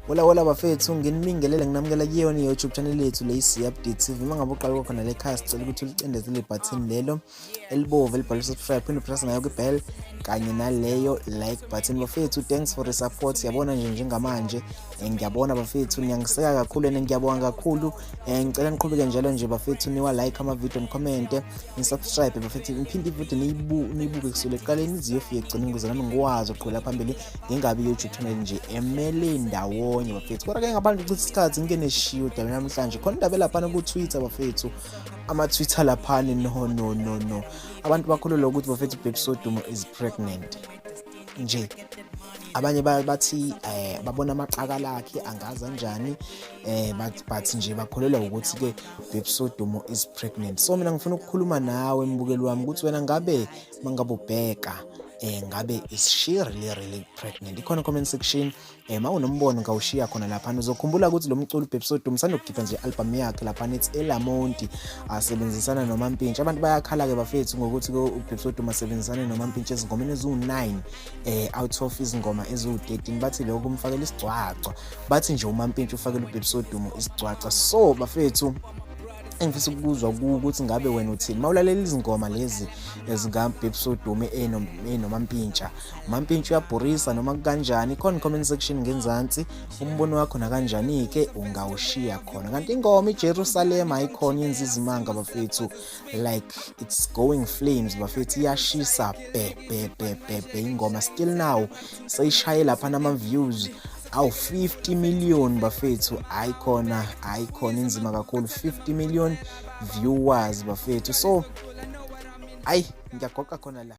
Hola hola bafethu, nginibingelele nginamukela kuyona i-YouTube channel yethu le Update TV. Uma ngabe uqala khona le khaya, sicela ukuthi ulicindezele ibhathini lelo elibovu elibhalwe subscribe, phinde upress ngayo kwi-bell kanye naleyo like button. Bafethu, thanks for the support. Yabona nje njengamanje ngiyabona bafethu niyangiseka kakhulu and ngiyabonga kakhulu. Ngicela niqhubeke njalo nje bafethu, niwa like ama-video, nicommente, nisubscribe bafethu, niphinde ividiyo niyibuke kusukela ekuqaleni ize iyofika ekugcineni ukuze nami ngikwazi ukuqhubela phambili, ngingabi i-YouTube channel nje emele ndawonye bafethu. Kodwa-ke ngaphandle kokuchitha isikhathi, ngike neshiyo udaba namhlanje. Khona indaba elaphana ku-Twitter bafethu, ama-Twitter laphana, no no no no, abantu bakholelwa ukuthi bafethu Babes Wodumo is pregnant nje. Abanye bathi babona amaqakala akhe, angazi kanjani, but nje bakholelwa ukuthi ke Babes Wodumo is pregnant. So mina ngifuna ukukhuluma nawe mbukeli wami ukuthi wena ngabe mangabe ubheka, ngabe is she really really pregnant? Ikhona comment section, mawunombono ngawushiya khona lapha. Uzokhumbula ukuthi lo mculo uBabes Wodumo sanokukhipha nje album yakhe lapha ethi Elamonti, asebenzisana noMampintsha. Abantu bayakhala ke bafethu ngokuthi ke uBabes Wodumo asebenzisane noMampintsha ezingomeni eziwu-9 out of izingoma eziwu-13. Bathi lokho kumfakela isigcwagcwa, bathi nje uMampintsha ufakela uBabes Wodumo isigcwagcwa. So bafethu, engifisa ukuzwa ukuthi ngabe wena uthini mawulalela izingoma lezi ezikaBabes Wodumo enoMampintsha. UMampintsha uyabhorisa noma kanjani? Khona comment section ngenzansi, umbono wakho nakanjani-ke ungawushiya khona. Kanti ingoma iJerusalem ayikhona yenza izimanga bafethu, like it's going flames bafethu, iyashisa be be be be be ingoma. Still now seyishaye lapha nama-views awu 50 million bafethu. Ayikhona, ayikhona, inzima kakhulu, 50 million viewers bafethu. So ayi, ngiyagoqa khona la.